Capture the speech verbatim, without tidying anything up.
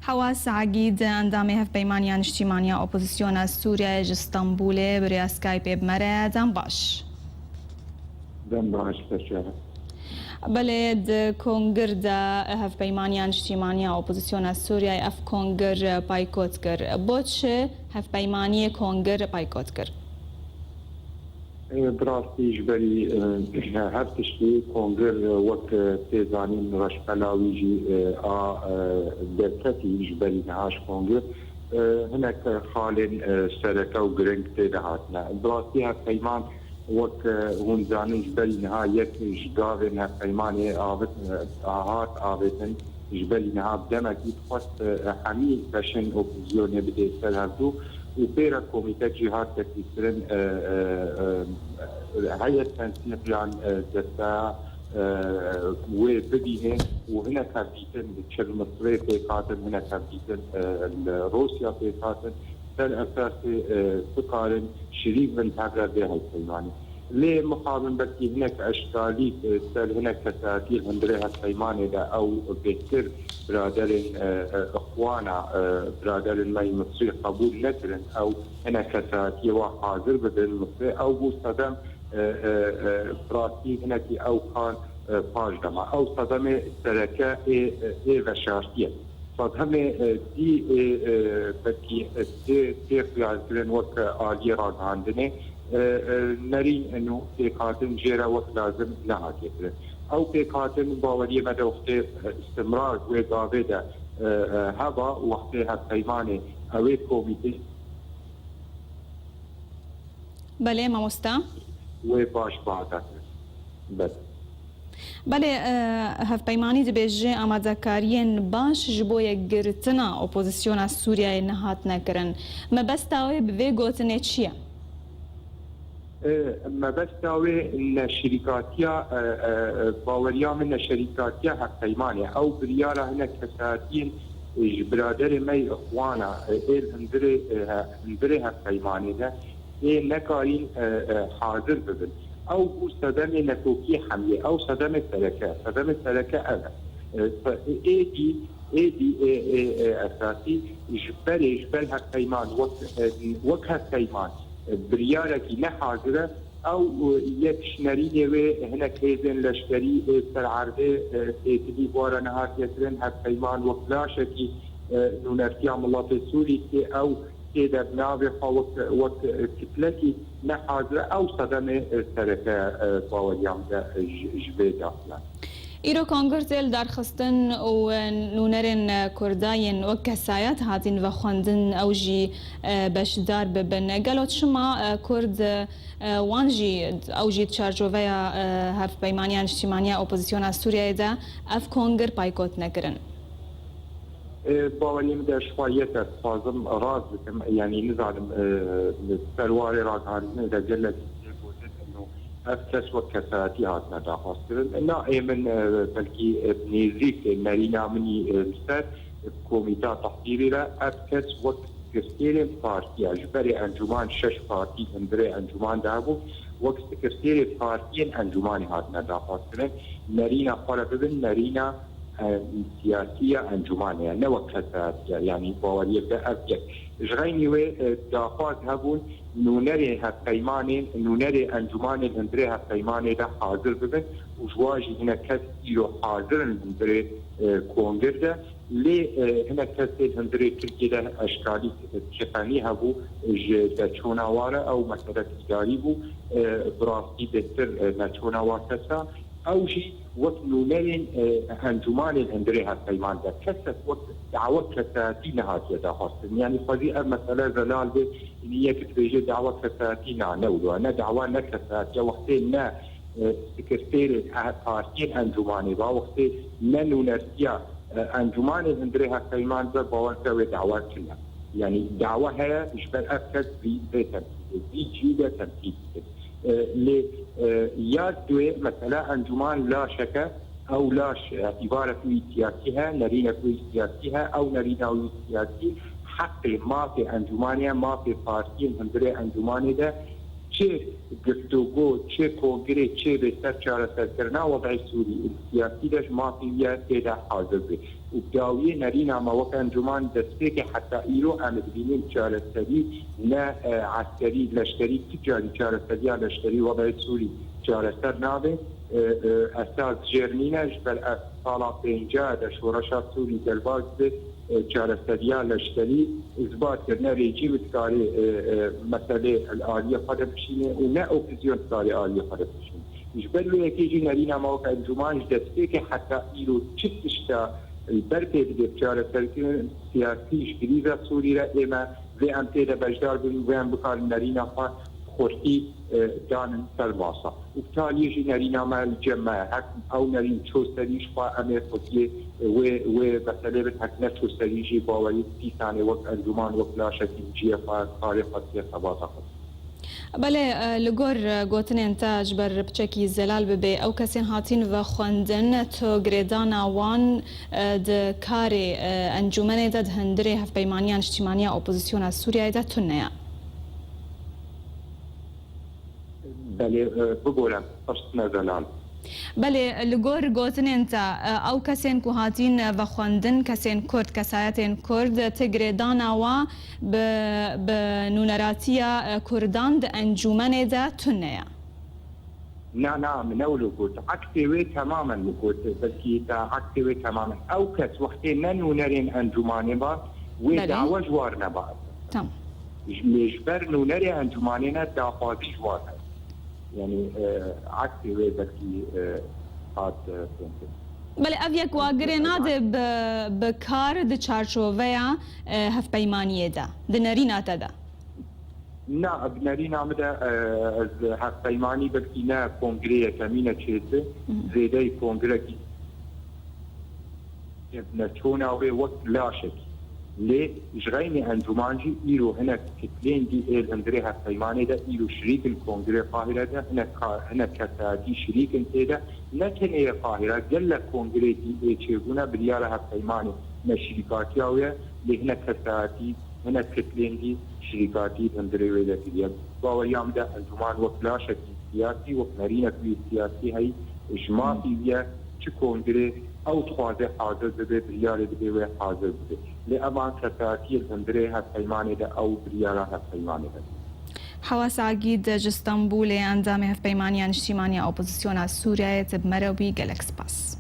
Hewas Egîd, endamê Hevpeymaniya Niştîmaniya Opozisyona Sûriyeyê ji Stenbolê bi rêya Skypeê bi me re. Dem baş. Dem baş, Serçe. Belê, di Kongir de Hevpeymaniya Niştîmaniya Opozisyona Sûriyeyê ev Kongir paykot kir. Bo çi Hevpeymaniyê Kongir paykot kir? E, bi rastî ji berî, e, her tiştî Kongir, e, wek, e, tê zanîn reşbela wî jî, e, a, e, derketî ji berî niha ji Kongir, e, hinek xalên, e, sereke û giring tê de hatine. Bi rastî Hevpeyman wek, e, hûn zanin ji berî niha yek ji gavên Hevpeymanê avit, e, hat avêtin. Ji berî niha bi demekî dixwest, e, hemî beşên opozîsyonê bidê ser hevdû û pê re komîtek jî hat teklîfkirin, e, e, e, heyet tensîq yan, e, desteya, e, wê bibîne û hinek hevdîtin, çi li Misirê pêk hatin, hinek hevdîtin, e, li Rûsya pêk hatin, ser esasê, e, bikarin şirîk bin tevre vê hevpeymanê. Lê mixabin belkî hinek eşkalî, e, ser hinek kesayetî hundirê hevpeymanê de ew bêhtir biraderên, e, e, ixwana, e, biraderên me yê Misrî qebûl nekirin. Ew hinek kesayetiyê wa hazir bibin Misrê. Ew bû sedem, e, e, e, bi rastî hinekî ew kan, e, paş dema. Ew sedemê sereke ê, ê veşartiyê. Sedemê, e, dî, e, e, belkî, e, tê, tê xiyarkirin wek aliyê ragihandinê, e, e, nerîn û pêkhatin jê re wek lazim nehatiye kirin. Ew pêkhatin baweriyê me de wextê, e, istimrar wê gavê de, e, e, heba, wextê hevpeymanê ew ê komîtê. Belê, mamosta. Wê baş bihata kirin. Belê. Belê, e, hevpeymanî dibêje amadekariyên baş ji bo yekgirtina opozisyona Sûriyeyê nehatine kirin. Mebesta wê bi vê gotinê çi ye? E, mebesta wê neşirîkatiya, e, e, e, baweriya min neşerîkatiya hevpeymanê. Ew biryara hinek kesayetiyên, e, ji biraderê me yê Ixwana, e, ê li hundirê, e, he-, hundirê hevpeymanê de ê nekarîn, e, e, hazir bibin. Ew bû sedemê nekokiyê hemiyê. Ew sedemê sereke. Sedemê sereke ev e. E, se-, êdî, êdî, ê, ê, ê, esasî ji berê, ji ber hevpeyman, wek, e, wek hevpeyman, e, biryarekî ne hazir e. Ew, e, yek ji nerînê wê hinek hêzên leşkerî, e, ser erdê, e, têkilî bora nehatiye kirin, hevpeyman wek laşekî, e, nûnertiya miletê Sûrî tê ew tê de bi navê xwe wek, wek, e, kitlekî ne hazir e. Ew sedemê, e, sereke, e, baweriya min de, e, ji, ji vê daxile. Îro Kongir tê lidarxistin û nûnerên Kurda yên wek kesayet hatîn vexwendin, ew jî, e, beşdar bibin. Gelo çima, e, Kurd, e, wan jî, ew jî di çarçoveya, e, Hevpeymaniya Niştîmaniya Opozisyona Sûriyeyê de ev kongir paykot nekirin? E, baweriyê min de ji xwe yek e, dixwazim rast bikim, yanî nizanim, e, ser warê ragihandinê de gelekî tê gotin, ino ev kes wek kesayetî hatine daxwazkirin. Na ê min, e, belkî, e, nêzîk nerîna min î, e, li ser, e, komîta tehdîrî re ev kes wek sekreterê partiya, ji berê encûman şeş partî hundirê encûman de hebû, wek sekreterê partiyên encûmanê hatine daxwazkirin. Nerîna xwe re bibin nerîna, e, siyasî ya encûmanê ye, ne wek kesayetî ye. Yanî baweriyê bide ev yek. Ji xeynî wê, e, daxwaz hebûn nûnerê hevpeymanên, nûnerê encûmanên hundirê hevpeymanê de hazir bibin û ji wan jî hinek kes îro hazir in hundirê, e, kongir de. Lê, e, hinek kesên hundirê Tirkiyê de eşkalî çetenî hebû, ji derçûna wa re ew meselek îdarî bû, e, bi rastî bêhtir, e, neçûna wa kesa. Ew jî wek nûnerên, e, encûmanên hundirê hevpeyman de kesek wek dawa kesayetî nehatiye daxwazkirin. Yanî xwezî ev mesele zelal be, yek dibêje dawa kesayetî, na, ne wilo, ne dawa ne kesayetî, wextê ne, e, sekreterê, e, partiyên encûmanê ba, wextê ne nûnertiya, e, encûmanê hundirê hevpeyman be, bawer ke wê dawa tune. Yanî dawa heye, ji ber ev kes vî vê temsîlê, vî cî de temsîl dike. E, lê, e, ya duê, mesela encûman laşeke, ew laş, e, îbaret wî siyasî he, nerînek wî siyasî he, ew nerîna wî siyasî heqê mafê encûmanê ye, mafê partiyên hundirê encûmanê de çi guftûgo, çi kongirê, çi bê ser çareserkirina wed'ê Sûrî û siyasî de ji mafê wî ye tê de hazir bê. û bi dawiyê nerîna me wek encûman destpêkê heta îro em dibînin çareserî ne, e, eskerî, leşkerî, tu carî çareseriya leşkerî wextê Sûrî çareser nabe. E, e, esas jêr nîne, ji ber ev sala pêncah de şoreşa Sûrî derbas bi, e, çareseriya leşkerî isbat kirine rêjîm dikarê, e, e, meselê li aliyê xwe de bişîne û ne opozîsyon dikarê aliyê xwe de bişîne. Ji ber wê yekê jî nerîna me wek encûman ji destpêkê heta îro çi tişta li ber pê bide bi çareserkirin siyasî ji krîza Sûrî re ê me vê em tê de beşdar bin, vê em bikarin nerîna xwe bi xurtî, e, danin ser masa. Û bi taliyê jî nerîna me li cem me ye. Hek ew nerîn çû serî ji xwe em ê xurtiyê, e, wê, wê meselê bin, hek neçû serî jî bawerî dîsanê wek encûman, wek laşekî bi cihê xwe, karê xwe, siyaseta xwe. Belê, e, li gor, e, gotinên te, ji ber piçekî zelal bibe, ew kesên hatîn vexwendin, tu girêdana wan, e, di karê, e, encûmenê de, di hundirê Hevpeymaniya Niştîmaniya Opozisyona Sûriyeyê de tune ye? Belê, e, bibore, pirs ne zelal. Belê, li gor gotinên te, e, ew kesên ku hatîn vexwendin, kesên Kurd, kesayetên Kurd, ti girêdana wa bi, bi nûneratiya, e, Kurdan di encûmenê de tune ye? Na, na, min ew li got. Aksê wê temamen li got. Belkî te aksê wê temamen. Ew kes wextê ne nûnerên encûmanê ba, wê Belê. dawa ji war neba. Tamam. Ji, lê ji ber nûnerê encûmanê ne daxwazî ji war heye. Yanî, e, aksê wê belkî, e, hat, e, fêm kir. Belê, ev yek wa girê nade bi, bi kar di çarçoveya, e, hevpeymaniyê de, di nerîna te de? Na, bi nerîna min de, e, ez hevpeymanî belkî ne kongrê yekemîn e çêti, Mhm. zêdeyî kongrekî ne çona wê wek laşekî. Lê ji xeynî encûman jî îro hinek kitlên dî ê li hundirê hevpeymanê de îro şirîk in kongrê Qahire de, hinek ka-, hinek kesayetî şirîk in tê de. Ne tenê yê Qahire, gelek kongrê dî ê çêbûne biryara hevpeymanê ne şirîkatiya wê ye, lê hinek kesayetî, hinek kitlên dî şirîkatî li hundirê wê de kiriye. Baweriya min de encûman wek laşekî siyasî, wek nerînek wî siyasî heyî, ji mafî wî ye, çi kongrê ew dixwaze hazir bibe, biryarê dibe wê hazir bibe. Lê evan kesayetiyê li hundirê hevpeymanê de ew biryara hevpeymanê de. Hewa Sagîd ji Stenbolê, endamê Hevpeymaniya Niştîmaniya Opozisyona Sûriyeyê, tu bi me re bûyî, gelek spas.